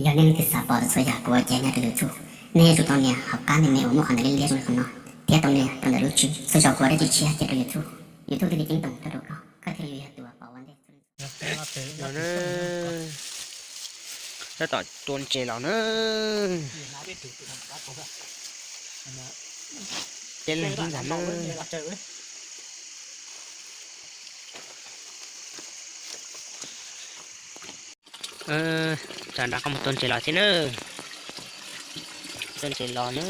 Yog nej leej twg xav pom txhua yam kuv ua cev nyob rau YouTube, nej yuav tsum tau nias hauv qab me me uas muaj qhov ntawm leb liab zoo li qhov no, thiab tau nias rau ntawm lub tswb xwb, tso kuv ua dab tsi tshiab cia rau YouTube, YouTube thiaj li ceeb toom tuaj rau koj, koj thiaj li yuav yog tus uas pom ua ntej. Tab tom tua ntses los na. Teb leeg ntag na. Tam nrad qhov mus tua ntses los thiab na. Tua ntses los na,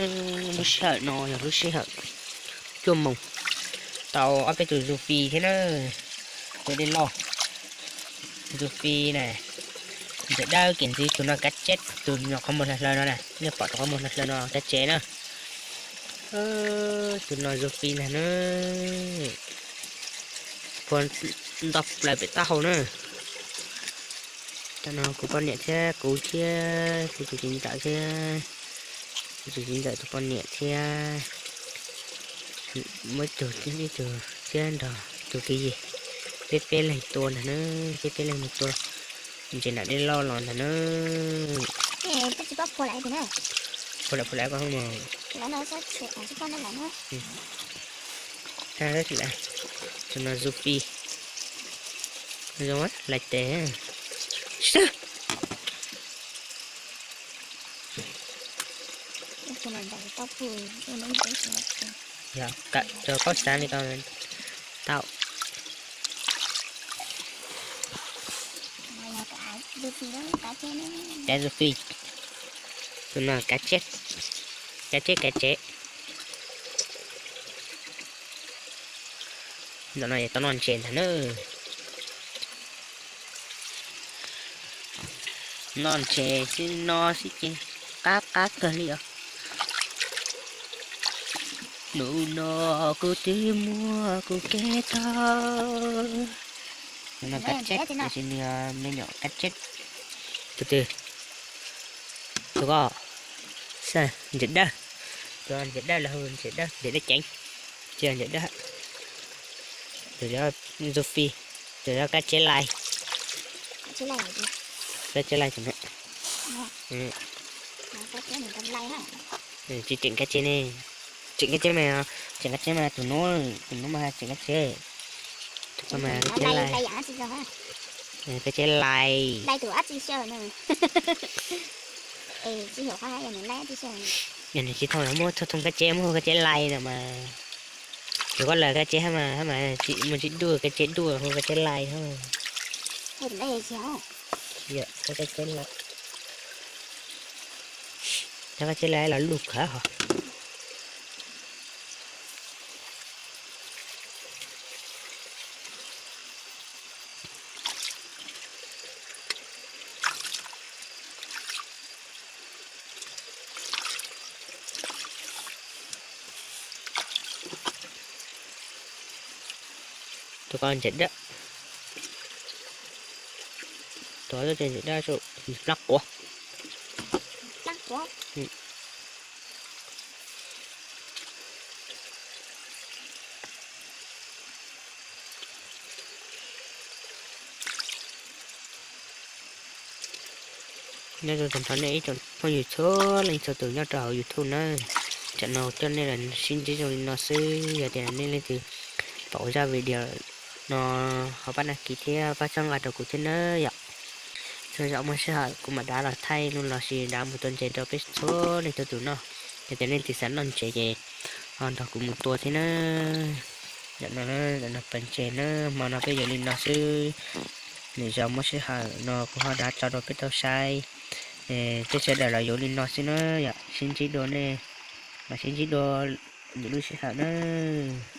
lub sij hawm no yog lub sij hawm cuaj moos. Tau ob peb tus zufis thiab na, tus dej loj, zufis na, ntses dawb, kev ntxiv tus no kav tseb, tus nyuam qhuav mus hlawv hlawv no na, nej pom tus qhuav mus hlawv hlawv no kav tseb na. Tus no zufis ntag na, puag nto plaws pem taub hau na. Tam no kuv poj niam thiab kuv thiab tus txiv ntxawm thiab, tus txiv ntxawm tus poj niam thiab, muaj ib tug, ib tug thiab nrog tus kwv yim, peb peb leeg tua ntag na, peb peb leeg mus tua ntses nram dej loj los ntag na. Phuav lawm phuav lawm koj mus. Tus no zufis, zoo lais tes. Yog kawm rau koj xav li ko tau. Kav zufis, tus no kav tseb, kav tseb kav tseb. Ntawm no yog tau noj ntses ntag na. Noj ntses xwb no xwb ces qab qab kawg li os. Hnub no kuv twb muaj kuv kev tau. Tus no kav tseb, tab sis nws yog me nyuam kav tseb. Tus twg? Tus ko. Ntses dawb. Tus ntses dawb los hu ntses dawb, ntses dawb ceev. Tsis yog ntses dawb. Tus zufis, tus kav tseb lais. Kav tseb lais tus no. Tsis tseem kav tseb ne. Tseem kav tseb mas, tseem kav tseb mas tus no, tus no mas tseem kav tseb. Tus ko mas kav tseb lais. Kav tseb lais. Yog nws tsis thoo muab thoo thoo kav tseb, muab hu kav tseb lais no mas. Yog koj lawv kav tseb hab mas, hab mas tsis muaj tsis duaj, kav tseb duaj hu kav tseb lais hab. Kav tseb lais los luj kawg hos. Tus ko ntses dawb. Tus ntses dawb, plaab quav. Nyob zoo tag nrho nej ib tsoom phooj ywg txhua leej txhua tus nyob rau hauv YouTube na. Tsam no coj nej los sib ntsib zoo li no xwb, yog tias nej leej twg pom zaj video no ho pab đăng ký thiab pab txhawb nqa rau kuv thiab nawb yom. Txhua zaum muaj sij hawm kuv mam rov los thaij los sis rov mus tua ntses rau peb txhua leej txhua tus noj. Yog tias nej leej twg xav noj ntses ces ho nrog kuv mus tua thiab nawb. Yam no, yam no pawg ntses nawb, hmo no peb yuav li no xwb. Lwm zaus muaj sij hawm no kuv ho rov tso rau peb tau saib. Peb sawv daws los yuav li no xwb nawb yom, sib ntsib dua nej, mam sib ntsib dua lwm lub sij hawm nawb.